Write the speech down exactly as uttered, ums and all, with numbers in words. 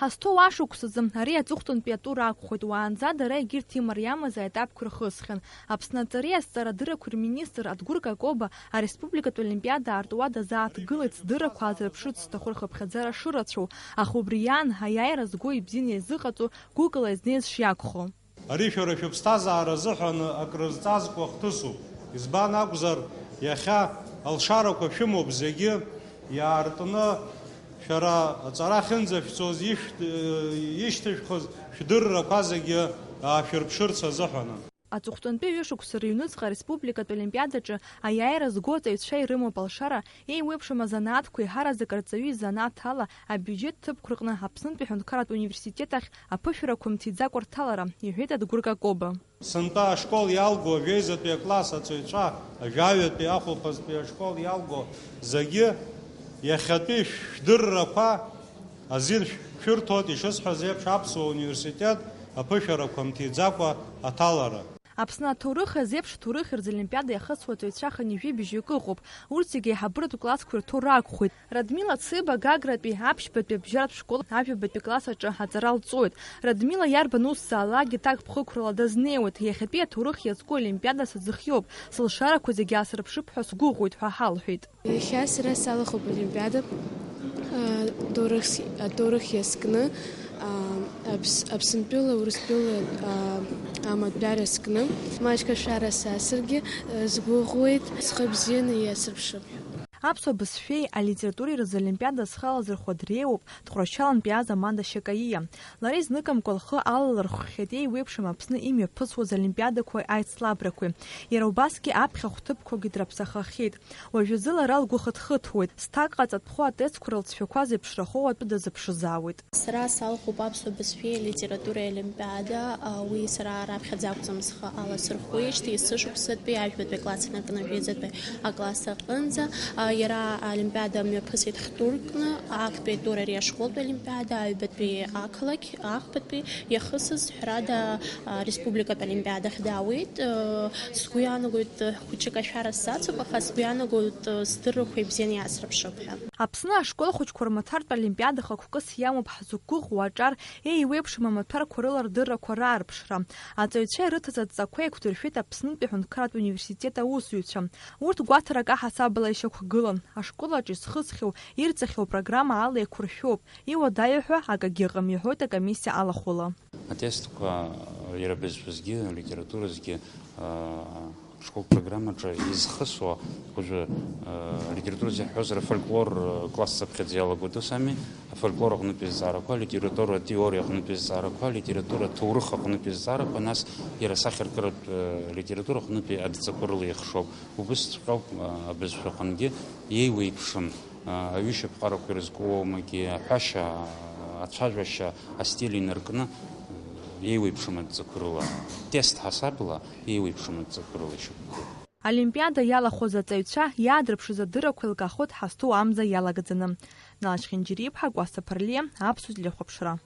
Ҳазҭоу ашықәсазы ари аҵыхәтәантәи атур акәхоит, уаанӡа дара егьырҭ имариамыз аетапқәа рхысхьан. Аԥсны аҵареи азҵаарадыррақәеи рминистр Адгәыр Какоба ареспубликатә олимпиада аартуа дазааҭгылеит, здыррақәа аазырԥшырц зҭаху рхыԥхьаӡара шырацәоу, аха убри иан аиааира згәы ибзианы иазыҟаҵо гәыкала изнеиз шиакәхо. Ари шәара шәыԥсҭазаара азыҳәан акрызҵазкуа хҭысуп. Избан акәзар, иахьа алшарақәа шәымоуп зегьы, иаартны шәара аҵара ахьынӡашәҵоз ишәҭ-, ишьҭышәхыз шәдыррақәа зегьы аашәырԥшырц азыҳәан. Аҵыхәтәантәи ҩышықәса рыҩныҵҟа ареспубликатә олимпиадаҿы аиааира зго аҵаҩцәа ирымоуп алшара еиуеиԥшым азанааҭқәа еиҳараӡак арҵаҩы изанааҭ ала абиуџьет ҭыԥқәа рҟны Аԥснытәи аҳәынҭқарратә университет ахь аԥышәарақәа мҭиӡакәа рҭалара, иҳәеит Адгәыр Какоба. Сынтәа ашкол иалго, ажәеизатәи акласс аҵаҩцәа, ажәаҩатәи ахәылԥазтәи ашкол иалго зегьы иахьатәи шәдыррақәа азин шәырҭоит, ишысҳәаз еиԥш, Аԥсуа университет аԥышәарақәа мҭиӡакәа аҭалара. Аԥсны аҭоурых азеиԥш аҭоурых рзы олимпиада иахысуа аҵаҩцәа хынҩажәи быжьҩык ыҟоуп. Урҭ зегьы аиҳабыратә классқәа ирҭоу ракәхоит. Радмила Цыба Гагратәи аԥшьбатәи абжьаратә школ ажәабатәи класс аҿы аҵара лҵоит. Радмила иарбан усзаалакгьы ҭакԥхықәрала дазнеиуеит. Иахьатәи аҭоурых иазку олимпиада сазыхиоуп, сылшарақәа зегьы аасырԥшып ҳәа сгәыӷуеит ҳәа ҳалҳәеит. Иахьа сара салахоуп олимпиада, а, ҭоурых с-, аҭоурых иазкны, а, Аԥс-, Аԥсынтәыла, Урыстәыла, а, амаҭәар иазкны. Маҷк ашәара сасыргьы, а, сгәыӷуеит, схы бзианы иасырԥшып ҳәа. Аԥсуа бызшәеи алитературеи рзы олимпиада зхы алазырхәо дреиуоуп Тҟәарчалнтәи Аза Манда Шьакаиа. Лара изныкымкәа лхы алалырхәхьеит еиуеиԥшым Аԥсны имҩаԥысуаз олимпиадақәеи аицлабрақәеи. Иара убасгьы аԥхьахә ҭыԥқәагьы драԥсахахьеит. Уажәазы лара лгәы хыҭхыҭуеит. Зҭак ҟаҵатәхо атестқәа рылҵшәақәа зеиԥшрахо уаҵәы дазыԥшызаауеит. Сара салахәуп аԥсуа бызшәеи алитературеи олимпиада. Уи сара раԥхьаӡа акәӡам схы аласырхәуеижьҭеи, есышықәсатәи ажәбатәи акласс инаркны ажәеизатәи акласс аҟынӡа. Иара аолимпиада мҩаԥысит хтуркны, актәи атур ари ашколтә олимпиада, аҩбатәи ақалақь, ахԥатәи иахысыз, ҳәарада, республикатә олимпиадахь даауеит. Сгәы иаанагоит, хәыҷык ашәара сзацуп, аха сгәы иаанагоит, здыррақәа ибзианы иаасырԥшып ҳәа. Аԥсны ашкол хәыҷқәа рмаҭәартә олимпиада хықәкыс иамоуп ҳзықәгәыӷуа аҿар еиуеиԥшым амаҭәарқәа рыла рдыррақәа раарԥшра. Аҵаҩцәа ирыҭаз адҵақәа еиқәдыршәеит Аԥснытәи аҳәынҭқарратә университет аусзуҩцәа. Урҭ гәаҭарак аҳасабала ишьақәгылан, ашкол аҿы изхысхьоу, ирҵахьоу апрограмма ала еиқәыршәоуп, иуадаҩу ҳәа акагьы ыҟам, иҳәоит акомиссиа алахәыла. Атестқәа иара бызшәазгьы, литературазгьы, аа, ашкол программаҿы изхысуа, уажәы, аа, литературазы иаҳҳәозар, афольклор, аа, класс аԥхьаӡа иалагоит ус ами, афольклор аҟнытә азҵаарақәа, алитература атеориа аҟнытә азҵаарақәа, алитература аҭоурых аҟнытә азҵаарақәа, нас иара асахьаркыратә, аа, литература аҟнытәи адҵақәа рыла ихшоуп. Убысҵәҟьоуп, аа, абызшәа аҟынгьы еиуеиԥшым, аа, аҩышьаԥҟарақәа ирызку уамагьы аҳәашьа, ацәажәашьа астиль инаркны, еиуеиԥшым адҵақәа рыла, тест ҳасабла еиуеиԥшым адҵақәа рыла ишьақәгылоуп. Олимпиада иалахәыз аҵаҩцәа иаадырԥшыз адыррақәа еилкаахоит ҳазҭоу амза иалагӡаны. Налшь Хинџьариа-иԥҳа, Гәасҭа Ԥарлиа, Аԥсуа телехәаԥшра.